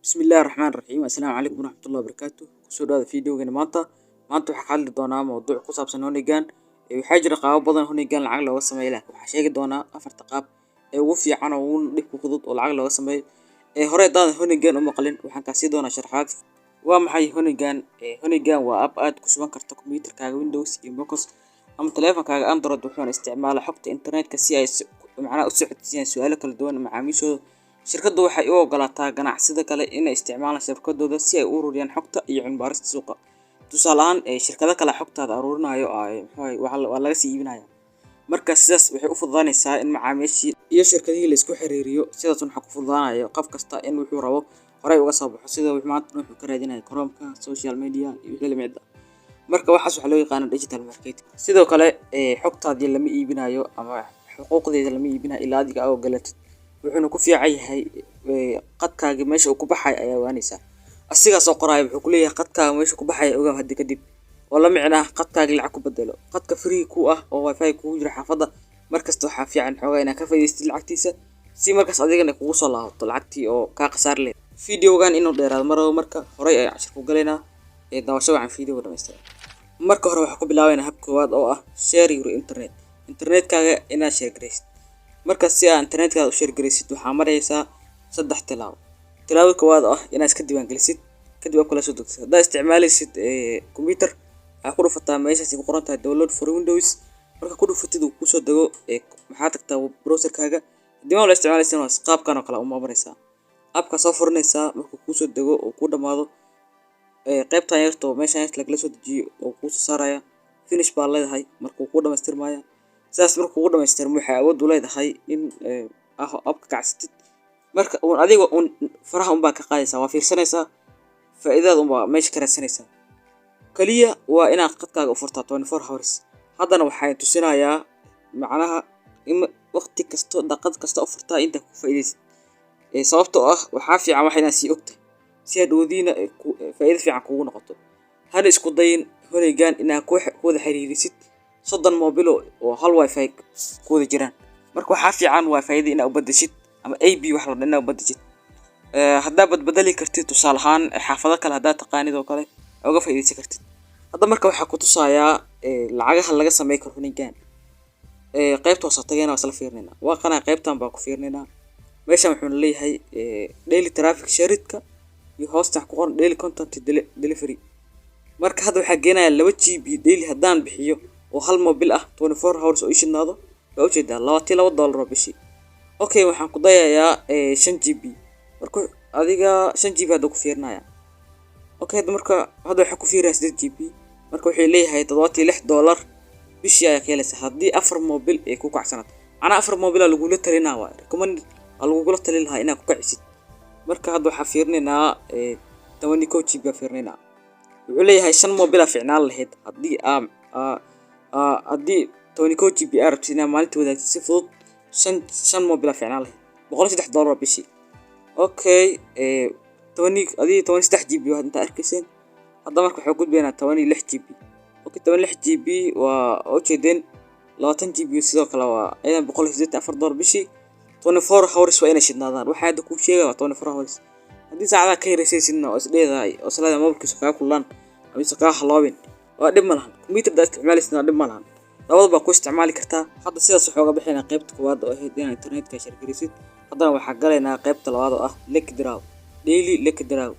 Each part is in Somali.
Bismillahi Raxmaani Raxiim. Assalaamu calaykum waraxmatullahi wabarakaatu. Kusoo dhawaada fiidiyogeena maanta. Maanta waxaan ka hadli doonaa mowduuc ku saabsan Honeygain. Waxaa jira qaabab badan Honeygain lacag looga sameeyo, laakiin waxaan sheegi doonaa afarta qaab ee ugu fiican oo ugu dhibka fudud oo lacag looga sameeyo. Hore haddaadan Honeygain u maqlin, waxaan kaa sii doonaa sharaxaad. Waa maxay Honeygain? Honeygain waa app aad ku shuban karto kombiyuutarkaaga Windows iyo macOS ama taleefankaaga Android, wuxuuna isticmaalaa xogta internetka si ay macnaha u socodsiiyaan su'aalo kala duwan macaamiishooda. Shirkaddu waxay u ogolaataa ganacsiyada kale inay isticmaalaan shabakadooda si ay u ururiyaan xogta iyo cilmi baarista suuqa. Tusaale ahaan, shirkado kale xogtaada aruurinayo, muxuu waa laga sii iibinaya. Marka sidaas waxay u fududaanaysaa in macaamiishii iyo shirkadihii la isku xiriiriyo. Sidaas waxaa ku fududaanayo qof kasta in wuxuu rabo horay uga soo baxo, sida maanta wuxuu ka raadinayo Chrome-ka, social media iyo wixii la mid ah. Marka waxaas waxaa loo yaqaanaa digital marketing. Sidoo kale, xogtaadii lama iibinayo ama xuquuqdeeda lama iibinayo ilaa adiga aad ogolatid. Wuxuuna ku fiican yahay, qadkaaga meesha uu ku baxay ayaa ogaanaysaa. Asigaa soo qoraayo, wuxuu ku leeyahay qadkaaga meesha ku baxaya ogaa hadda kadib, oo la micno ah qadkaaga lacag ku bedelo. Qadka free ku ah oo wifi kugu jira xaafadda markasta waxaa fiican xoogaa inaad ka faa'iidaysatid lacagtiisa, si markaas adigana kugu soo laabato lacagtii oo kaa khasaari lahayd. Fiidiyowgan inuu dheeraado ma rabo, marka horay ayaan cashir ku galaynaa. Daawasho wacan fiidiyowga dhammaystiran. Marka hore waxaan ku bilaabaynaa hab koowaad oo ah share your internet. Internetkaaga inaad share garaysid. Marka si aad internetkaaga u share garaysid, waxaa maraysaa saddex tilaabo. Tilaabada koowaad oo ah inaad iska diiwaangelisid, kadib app kala soo degtid. Haddaad isticmaalaysid computer, waxaa ku dhufataa meeshaas ay ku qoran tahay "download for Windows". Marka ku dhufatid uu kusoo dego, maxaa tagtaa browserkaaga. Haddii mobile isticmaalaysid, waa qaabkan oo kale uma maraysaa. Appka soo furanaysaa markuu kuusoo dego oo kuu dhamaado. Qaybtan yarto meeshan yarta lagala soo dejiyo oo kuusoo saaraya, finish baa leedahay markuu kuu dhamaystirmaya. Sidaas markuu kugu dhamaystirmo, waxay awood u leedahay in appka kacsatid. Marka uun adiga uun faraha unbaa ka qaadaysaa, waa fiirsanaysaa, faa'iidada unbaa meesha ka raadsanaysaa. Kaliya waa inaad khadkaaga u furtaa 24 hours. Haddana waxaan tusinayaa macnaha in waqti kasto, daqiiqad kasta u furtaa inta ku faa'iidaysid, sababtoo ah waxaa fiican wax inaad sii ogtahay si hadhowdiina faa'iido fiican kugu noqoto. Hana isku dayin Honeygain inaad ku wada xiriirisid 30 mobile oo hal wifi ku wada jiraan. Marka waxaa fiican wifi-da inaad u bedeshid ama AP wax la dhaho inaad u bedeshid. Haddaa badbedeli kartid, tusaale ahaan xaafado kale haddaad taqaanid oo kale, uga faa'iidaysan kartid. Hadda marka waxaa ku tusayaa lacagaha laga sameyn karo Honeygain. Qaybta hoose tagayna, waa isla fiirinaynaa. Waa qanaa, qaybtan baa ku fiirinaynaa. Meeshan wuxuuna leeyahay daily traffic sharedka iyo hoosta ku qoran daily content delivery. Marka hadda waxaa geenaya 2 GB daily haddaan bixiyo oo hal mobile ah, 24 hours oo ii shidnaado, waa ujeedaa $22 oo bishii. Okay, waxaan ku dayayaa 5 GB. Marka adiga 5 GB hadda ku fiirinaya. Okay, hadda marka hadda waxaa ku fiirinayaa 8 GB. Marka waxay leeyahay $76 bishii ayaa ka helaysaa haddii afar mobile ay ku kacsanaato. Macnaha afar mobile aa lagula talinaa, waay recommend aa lagugula talin lahaa inaad ku kacisid. Marka hadda waxaa fiirinaynaa 11 GB aa fiirinaynaa. Wuxuu leeyahay shan mobile aa fiicnaan lahayd haddii aa haddii 11 GB aa rabtid inaad maalintii wadaagtid si fudud, shan mobile aa fiicnaan lahayd, $103 oo bishii. Okay, tobani adii 13 GB waa intaa arkayseen. Hadda marka waxaa gudbaynaa 16 GB. Okay, 16 GB waa ujeedeen 20 GB. Sidoo kale waa ayadan $184 bishii. 24 hours waa inay shidnaadaan. Waxaa hadda kuu sheegaya waa 24 hours. Haddii saacadaha ka yaraysanaysidna oo isdheedahay oo isleedahay mobilkiisa kaa kullaan ama isa kaa haloobin, waa dhib ma lahan. Computer haddaad isticmaalaysidna waa dhib ma lahan, labadaba baa ku isticmaali kartaa. Hadda sidaas waxaa uga bixinaa qaybta koowaad oo ahayd inaad internetka share garaysid. Haddana waxaa galaynaa qaybta labaad oo ah lucky draw, daily lucky draw.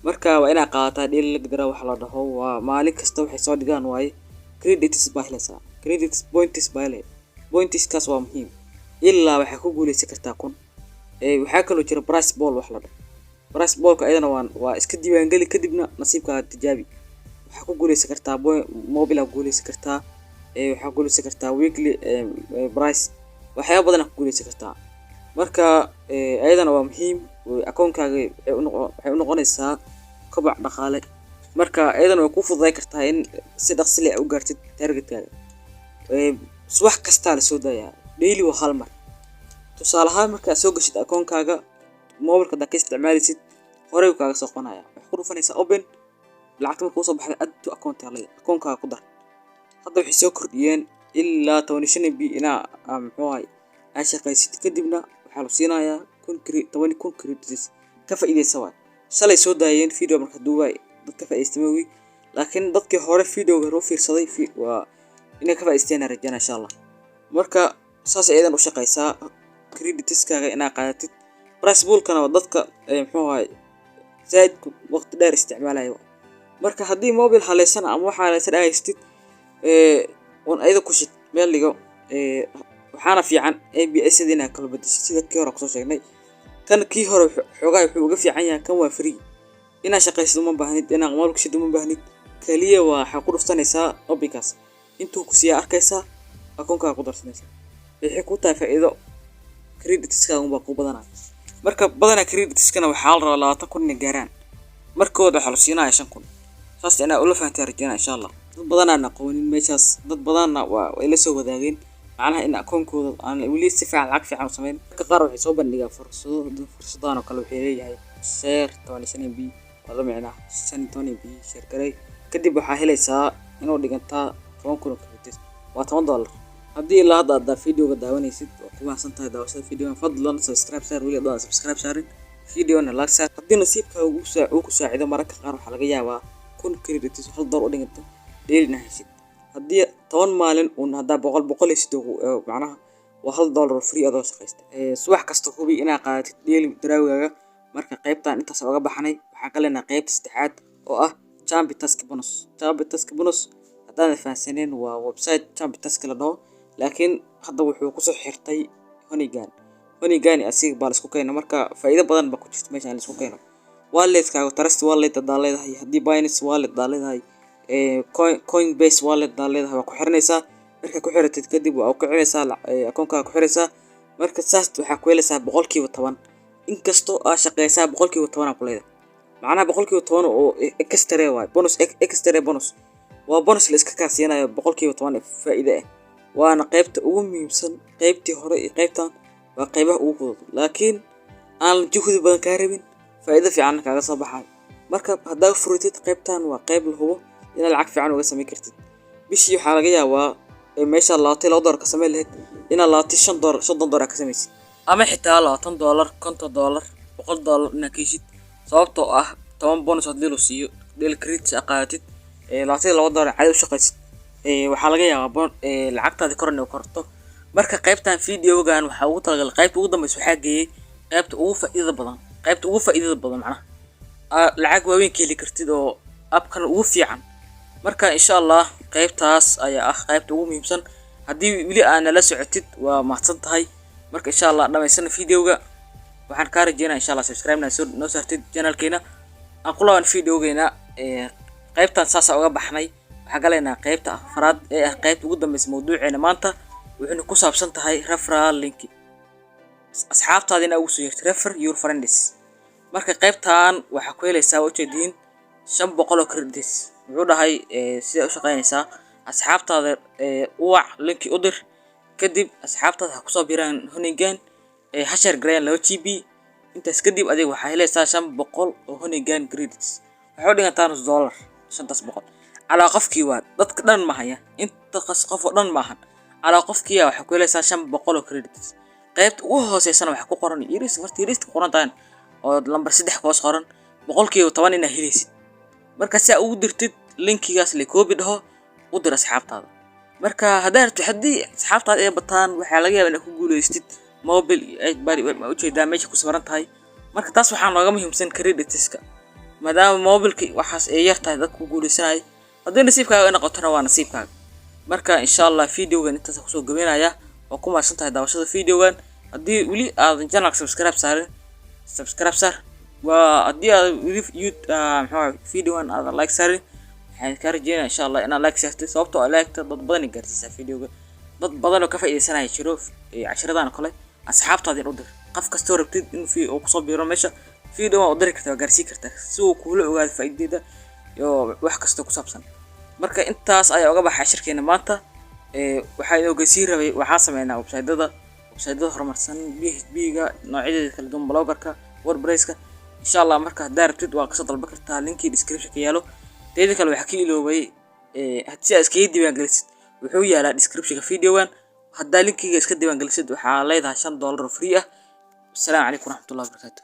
Marka waa inaad qaadataa daily lucky draw waxa la dhaho. Waa maalin kasta waxay soo dhigaan waaye. Credits baa helaysaa, credits points baa helay. Pointskaas waa muhiim, ilaa waxaa ku guuleysan kartaa 1000. Waxaa kaloo jira prize pool wax la dhaho. Prize poolka ayadana waa iska diiwaangeli, kadibna nasiibkaaga tijaabi. Waxaa ku guuleysan kartaa mobile aa guuleysan kartaa, waxaa guuleysan kartaa weekly prize, waxyaaba badan aa ku guuleysan kartaa. Marka ayadana waa muhiim. Akoonkaaga waxay u noqonaysaa koboc dhaqaale. Marka ayadana way kuu fududeyn kartaa in si dhaqsi leh u gaartid targetkaaga. Subax kastaa la soo daayaa, daily waa hal mar. Tusaale ahaan, markaad soo gashid akoonkaaga, mobilka haddaad ka isticmaalaysid, horey kaaga soo qonaya. Waxaad ku dhufanaysaa open. Lacagta marka kusoo baxda, add to account aa leedahay, akoonkaaga ku dar. Hadda waxay soo kordhiyeen ilaa 15 MB inaa muxuu ahay aa shaqaysid, kadibna waxaa lagu siinayaa 10,000 credits. Ka faa'iidaysa waay. Shalay soo daayeen video marka duubay dadka faa'iidaystay moogi, laakiin dadkii hore videoga hore u fiirsaday waa inay ka faa'iidaysteen rajana, insha Allah. Marka saas ayadan u shaqeysaa creditskaaga inaa qaadatid. Prize poolkana waa dadka muxuu ahay, zaid waqti dheer isticmaalayo. Marka haddii mobile haleysan ama waxa haleysan aa haystid, un ayada ku shid meel dhigo. Waxaana fiican APS inaad kala bedeshid, sida kii hore kusoo sheegnay. Kan kii hore xoogaa wuxuu uga fiican yahay, kan waa free. Inaad shaqaysid uma baahnid, inaad mobile ku shid uma baahnid. Kaliya waa waxaa ku dhufsanaysaa openkaas, intuu ku siiyaa arkaysaa, akoonkaaga ku darsanaysaa. Waxay ku tahay faa'iido, creditskaaga unbaa ku badanaya. Marka badanaa creditskana waxaa la rabaa 20,000 inay gaaraan. Markooda waxaa la siinaya 5,000. Saas inaa ula fahantaa rajeynaya, insha Allah. Dad badanaan aqoonin meeshaas, dad badanna waa way la soo wadaageen, macnaha in akoonkooda aan weli si fiican lacag fiican u sameyn. Dadka qaar waxay soo bandhigaan fursado. Fursadan oo kale waxay leeyahay share 15 MB, waa la micnaa 15 MB share garay, kadib waxaa helaysaa inuu dhigantaa 10,000 oo credit, waa $10. Haddii ilaa hadda aad videoga daawanaysid, waa ku mahadsan tahay daawashada videoga. Fadlan subscribe saar weli haddaan subscribe saarin, videona like saar. Haddii nasiibkaaga uu ku saacido, mararka qaar waxaa laga yaabaa 1000 credits $1 u dhiganto daily inaa heshid. Haddii 10 maalin uun haddaa boqol boqol heshid, macnaha waa $1 oo free adoo shaqaysta. Subax kasta hubi inaa qaadatid daily drawgaaga. Marka qaybtan intaas oga baxnay, waxaan ka leenahay qaybta saddexaad oo ah Champi Task Bonus. Champi Task Bonus haddaadan fahansaneen, waa website Champi Task la dhaho, laakiin hadda wuxuu kusoo xirtay Honeygain. Honeygain asiga baa la isku keeno. Marka faa'iido badan baa ku jirta meeshan la isku keeno. Walletkaaga, Trust Wallet haddaa leedahay, haddii Binance Wallet haddaa leedahay, Coinbase Wallet haddaa leedahay, waa ku xiranaysaa. Markaa ku xiratid kadib, waa u kicinaysaa, akoonkaaga ku xiraysaa. Marka saas waxaa ku helaysaa 10%. Inkastoo aa shaqeysaa, 10% aa ku leedahay, macnaha 10% oo extra waay, bonus, extra bonus. Waa bonus la iska kaa siinayo, 10% faa'iido ah. Waana qaybta ugu muhiimsan. Qaybtii hore iyo qaybtan waa qaybaha ugu fudud, laakiin aan juhdi badan kaa rabin, faa'iido fiicanna kaaga soo baxayo. Marka haddaa furitid qaybtan, waa qayb la hubo inaad lacag fiican uga samayn kartid. Bishii waxaa laga yaabaa meesha $22 ka samayn lahayd inaad $25, $30 ka samaysid, ama xitaa $20, $50, $100 inaad ka heshid, sababtoo ah 10 bonus haddii lagu siiyo, daily credits aad qaadatid, $22 caadi u shaqaysid, waxaa laga yaabaa lacagtaadi kor inay korto. Marka qaybtan videogan waxaa ugu talagalay, qaybta ugu dambeysa waxaa geeyey qaybta ugu faa'iidada badan, qaybta ugu faa'iidada badan, macnaha lacag waaweyn ka heli kartid oo appkan ugu fiican. Marka insha Allah qaybtaas ayaa ah qaybta ugu muhiimsan. Haddii weli aa nala socotid, waa mahadsan tahay. Marka insha Allah dhamaysana videoga, waxaan kaa rajeynaya insha Allah subscribe na soo noo saartid channelkeena. Aan ku laaban videogeena. Qaybtan saasa uga baxnay, waxaan galaynaa qaybta afraad ee ah qaybta ugu dambeysa mawduuceena maanta. Wuxuuna ku saabsan tahay referral link, asxaabtaada inaa ugu soo yeertid, refer your friends. Marka qaybtan waxaa ku helaysaa, waa ujeediin, 500 oo credits. Wuxuu dhahay, sidee u shaqeynaysaa? Asxaabtaada u wac, linki u dir, kadib asxaabtaada ha kusoo biiraan Honeygain, ha share gareeyaan 2 GB. Intaas kadib adiga waxaa helaysaa 500 oo Honeygain credits. Waxay u dhigantaa nus dollar shantaas boqol calaa qofkii. Waa dadka dhan ma haya, inta qas qof oo dhan maahan, calaa qofkii waxaa ku helaysaa 500 oo credits. Qaybta ugu hooseysana waxaa ku qoran yariis, farta yariista ku qoran tahay oo lambar 3 ku hoos qoran, 10% inaa helaysid. Marka si aa ugu dirtid linkigaas, le copy dhaho, u dir asxaabtaada. Marka haddaa rabtid, haddii asxaabtaada ay bataan, waxaa laga yaabaa inaad ku guuleystid mobile iyo iPad. Ma ujeedaa meesha ku sawiran tahay? Marka taas waxaa nooga muhiimsan creditska, maadaama mobilka waxaas ay yar tahay dadka ku guuleysanaya. Haddii nasiibkaaga ay noqotona, waa nasiibkaaga. Marka insha Allah videogan intaas kusoo gabeynaya. Waa ku mahadsan tahay daawashada videogan. Haddii weli aadan channelka subscribe saarin, subscribe saar. Waa haddii aad weli muxuu videogan aadan like saarin, waxaan kaa rajeynaya insha Allah inaad like saartid, sababtoo ah like-ta dad badan ay gaarsiisaa videoga. Dad badan oo ka faa'iideysanaya jiro cashiradan oo kale. Asxaabtaada in u dir, qof kastoo rabtid in uu kusoo biiro meesha, video waa u diri kartaa, waa gaarsiin kartaa, si uu kuula ogaado faa'iidada iyo wax kastoo ku saabsan. Marka intaas ayaa uga baxay cashirkeena maanta. Waxaa idin ogeysiin rabay, waxaa sameynaa website-yada horumarsan, PHP-ga noocyadeeda kala duwan, bloggerka, WordPress-ka, insha Allah. Marka haddaa rabtid, waa kasoo dalban kartaa linkii description-ka yaalo. Teeda kale, waxaa ka iloobay, si aad iskaga diiwaangelisid, wuxuu yaalaa description-ka videogan. Haddaa linkiga iska diiwaangelisid, waxaa leedahay $5 oo free ah. Asalaamu calaykum waraxmatullahi wabarakaatu.